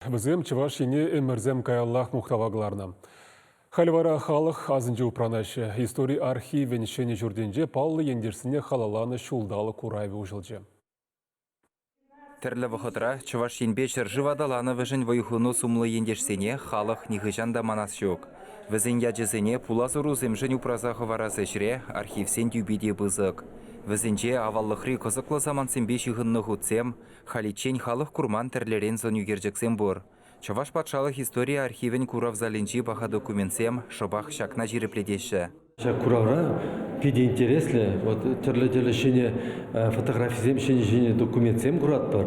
Вӗсем Чӑваш Ене ӗмӗрсем каяллах мухтава кӑларнӑ. Халь вара халӑх асӗнче упранаҫҫӗ. Истори архивӗн ҫӗнӗ ҫуртӗнче паллӑ ентешсене халалланӑ ҫулталӑк куравӗ уҫӑлчӗ. Тӗрлӗ вӑхӑтра Чӑваш Енпе ҫӗршыв аталанӑвӗшӗн вӑй хунӑ сумлӑ ентешсене халӑх нихӑҫан та манас ҫук. Вӗсен ячӗсене пулас ӑрусемшӗн упраса хӑварас ӗҫре архивсен тӳпи те пысӑк. Вӗсенче аваллӑхри кӑсӑклӑ самантсемпе ҫыхӑннӑ хутсем, халиччен халӑх курман тӗрлӗрен сӑн ӳкерчӗксем пур. Чӑваш патшалӑх истори архивӗн курав залӗнчи паха документсем шӑпах ҫакна ҫирӗплетеҫҫӗ. Ҫак куравра питӗ интереслӗ, вот тӗрлӗ-тӗрлӗ ҫӗнӗ фотографисем, ҫӗнӗ-ҫӗнӗ документсем куратпӑр.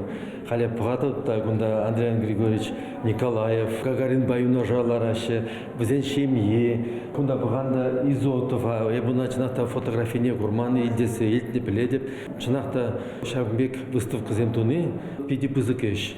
Халӗ пӑхатӑп та кунта Андриян Григорьевич Николаев, Гагаринпа юнашар лараҫҫӗ, вӗсен ҫемйи. Кунта пӑхан та Изотова, эп ӑна чӑнах та фотографине курман, илтессе илтнӗ, пӗлетӗп. Чӑнах та ҫакӑн пек выставкӑсем туни питӗ пысӑк ӗҫ.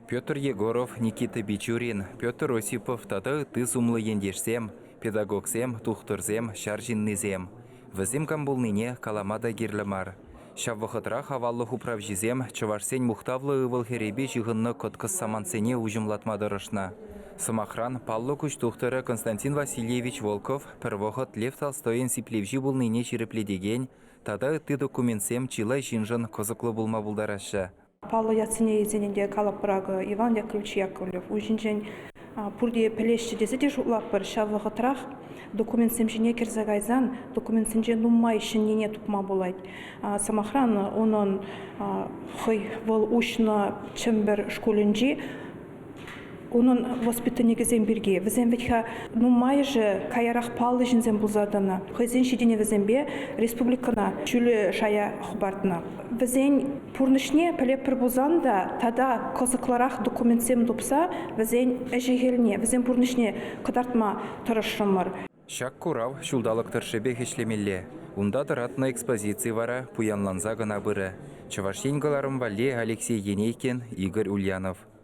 Петр Егоров, Никита Бичурин, Петр Осипов тата ытти сумлӑ ентешсем, педагогсем, тухтӑрсем, ҫар ҫыннисем. Вӗсем кам пулнине калама та кирлӗ мар. Ҫав вӑхӑтрах аваллӑх управҫисем чӑвашсен мухтавлӑ ывӑл-хӗрӗпе ҫыхӑннӑ кӑткӑс самантсене уҫӑмлатма тӑрӑшнӑ. Сӑмахран, паллӑ куҫ тухтӑрӗ Константин Васильевич Волков пӗр вӑхӑт Лев Толстойӑн сиплевҫи пулнине ҫирӗплетекен тата ытти документсем чылай ҫыншӑн кӑсӑклӑ пулма пултараҫҫӗ. Паллӑ ятсене илсен ӗнтӗ калӑпӑр акӑ Иван Яковлевич Яковлев. Ун ҫинчен пурте пӗлеҫҫӗ тесе те шутлатпӑр. Ҫав вӑхӑтрах документсем ҫине кӗрсе кайсан документсенче нумай ҫӗннине тупма пулать. Сӑмахран, унӑн хӑй вӑл уҫнӑ Чӗмпӗр шкулӗнчи унӑн воспитанникӗсем пирки. Вӗсем вӗт-ха нумайӑшӗ каярах паллӑ ҫынсем пулса тӑнӑ. Хӑйсен ҫитӗнӗвӗсемпе республикӑна ҫӳллӗ шая хӑпартнӑ. Вӗсен пурнӑҫне пӗлетпӗр пулсан та тата кӑсӑклӑрах документсем тупса вӗсен ӗҫӗ-хӗлне, вӗсен пурнӑҫне кӑтартма тӑрӑшрӑмӑр. Ҫак курав ҫулталӑк тӑршшӗпех ӗҫлемелле. Унта тӑратнӑ экспозици вара пуянланса кӑна пырӗ. Чӑваш Ен кӑларӑм валли Алексей Енейкин, Игорь Ульянов.